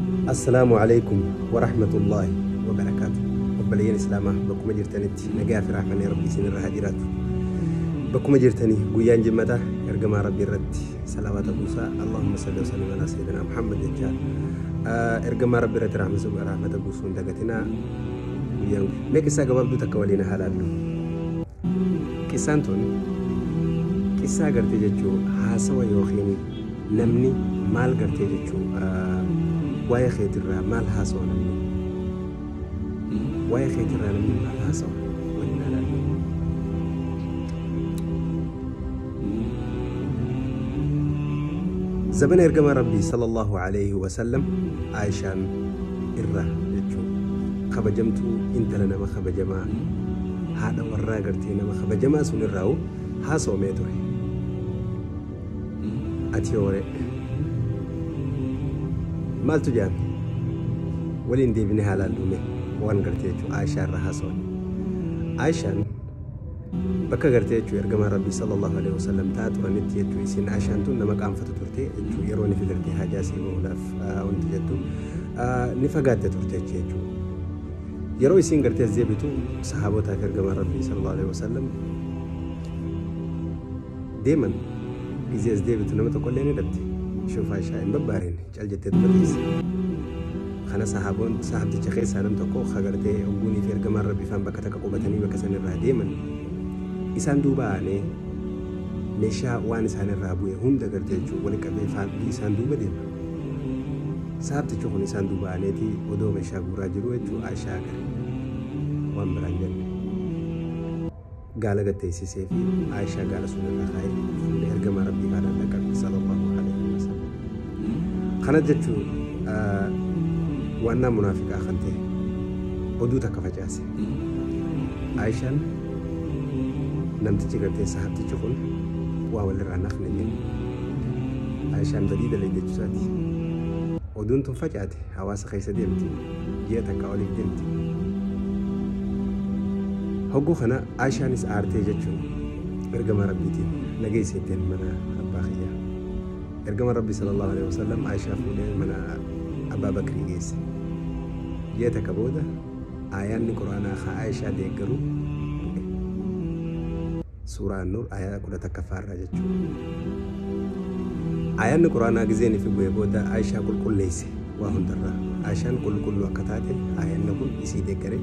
Assalaamu Aleeykum Warahmatullaahi Wabarakaatu. Obboleeyyan Islaamaa bakkuma jirtanitti nagaa fi rahmanni Rabbii isin irra haa jiraatu. Bakkuma jirtanii guyyaan jimmataa ergamaa Rabbii irratti salawaata buusaa Allahumma salli wa sallim alaa sayyidina Muhammad jechaa ergamaa Rabbii irratti rahmata buusuu hin dagatinaa. Guyyaan mee qissaa gabaabduu takka waliin haa laallu. Qissaan tun qissaa gartee jechuu haasawa yookiin namni maal gartee jechuu waa'ee keetirraa maal haasawa namni waa'ee keetirraa namni maal haasawa waliin haa laallu. Zabana ergamaa Rabbii sallallahu alaihi wasallam Aayishaan irra jechuun kabajamtuu intala nama kabajamaa haadha warraa gartee nama kabajamaa sun irraa'u haasawamee ture. Ati hoore maaltu jaame waliin deebinee haa laallume waan gartee jechuun Aayishaa irraa haasawan. Aayishaan bakka gartee jechuun ergamaa Rabbii sallallahu alaihi wasallam ta'aa turanitti jechuun isin Aayishaan tun nama qaanfatu turte jechuun yeroo ni gartee haajaa sii bahuudhaaf wanti jettu ni fagaatte turte jechuudha. Yeroo isiin gartee as deebitu sahaabotaa fi ergamaa Rabbii sallallahu alaihi wasallam deeman gizee as deebitu nama tokko illee ni dhabde. Shoof Aayishaa hin babbaareen cal jettee tuma teesse. Kana sahaaboon sahabticha keessaa nam tokko gartee ogguunii fi ergamaan Rabbii faan bakka takka qubatanii bakka san irraa deeman isaan duuba aanee meeshaa waan isaan irraa bu'e hunda gartee jechuun wali qabee faadhii isaan duuba deema. Sahabtichi kun isaan duuba aaneeti odoo meeshaa guuraa jiru jechuun Aayishaa agare. Waan biraan jenne. Gaala gatteessisee fi Aayishaa gaala sun irra kaa'ee fuudhee ergamaa Rabbii faadhaan dhaqqabe sallallahu alaihi wasallam. Kana jechuun waannaa munaafiqaa kan ta'e oduu takka facaase. Aayishaan namtichi gartee sahabtichi kun waa walirraa nafne jedhe. Aayishaan badii dalee jechuu isaati. Oduun tun facaate hawaasa keessa deemti. Ji'a takka oliif deemti. Hogguu kana Aayishaanis aartee jechuun ergama Rabbiitiin nageesseetteen mana abbaa kiyyaa. Ergama Rabbii sallallahu alaihi wasallam Aayishaa fuudhee mana Abbaa Bakrii geesse. Ji'a takka booda aayaanni Quraanaa ka Aayishaa deeggaru bu'e. Suuraa An-Nuur aayaa 11ffaa irraa jechuudha. Aayaanni Quraanaa gizeen ifi bu'e booda Aayishaa qulqulleesse waa hundarraa. Aayishaan qulqulluu akka taate aayaanni kun isii deeggare.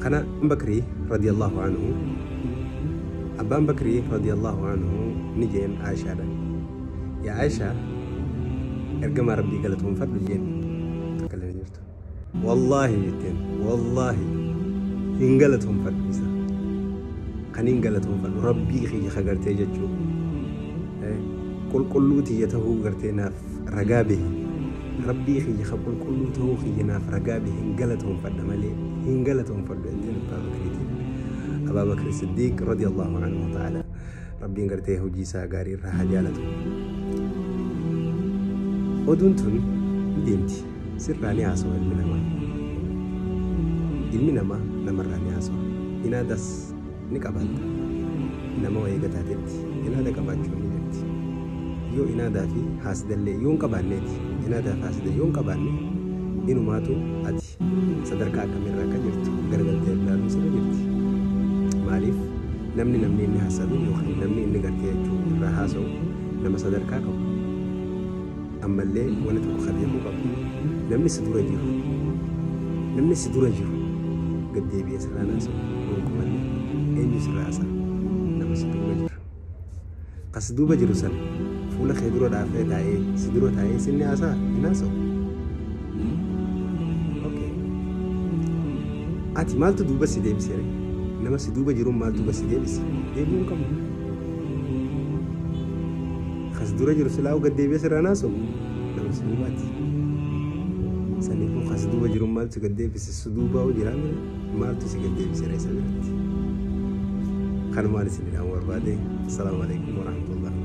Kana Bakrii radiyallahu anhu Abbaan Bakrii radiyallahu anhu ni jeen Aayishaadhaan. Yaa Aayishaa ergamaa Rabbii galatoonfadhu jeen. Takka illee jirtu. Wallaahi jetteen wallaahi hin galatoonfadhu isa. Kan hin galatoonfadhu Rabbii kiyya ka gartee jechuu qulqulluu tiyya tahuu gartee naaf ragaa bahe. Rabbii kiyya ka qulqulluu tahuu kiyya naaf ragaa bahe hin galatoonfadha malee hin galatoonfadhu jetteen Abbaa Bakriitiin. Abbaa Bakri Siddiiq radiyallahu anhu ta'ala Rabbiin gartee hojii isaa gaarii irraa haa jaalatu. Oduun tun ni deemti. Sirraa ni haasawa ilmi namaa. Ilmi namaa namarraa ni haasawa. Inaadas ni qabaatta. Nama wayii gataatetti inaada qabaachuun ni jirti. Yoo inaadaa fi haasidallee yoo hin qabaanneeti. Inaadaa fi haasida yoo hin qabaanne inumaatu ati sadarkaa akkamiirra akka jirtu garagaltee ilaaluun sirra jirti. Maaliif namni namni inni haasadu yookiin namni inni gartee jechuu irraa haasa'u nama sadarkaa qabu. Ammallee wanni tokko ka beekuu qabu namni si dura jiru namni si dura jiru gad deebi'ee sirraa haasa'u gonkumallee eenyu sirraa haasa'a nama si duuba jiru. Ka si duuba jiru san fuula kee dura dhaafee taa'ee si dura taa'ee sinni haasa'a hin haasa'u. Okay. Ati maaltu duuba si deebise ree? Nama si duuba jiruun maal duuba si deebise? Deebi'uu hin qabnu. Kas dura jiru silaa gad deebi'ee sirraa haasa'u nama si duubaati. Saniifuu kas duuba jiruun maaltu si gad deebise? Si duubaa hoo jiraa mire? Maaltu si gad deebise ree isa biratti? Kanumaan isin ilaamu barbaade. Assalaamu alaikum warahmatullahi.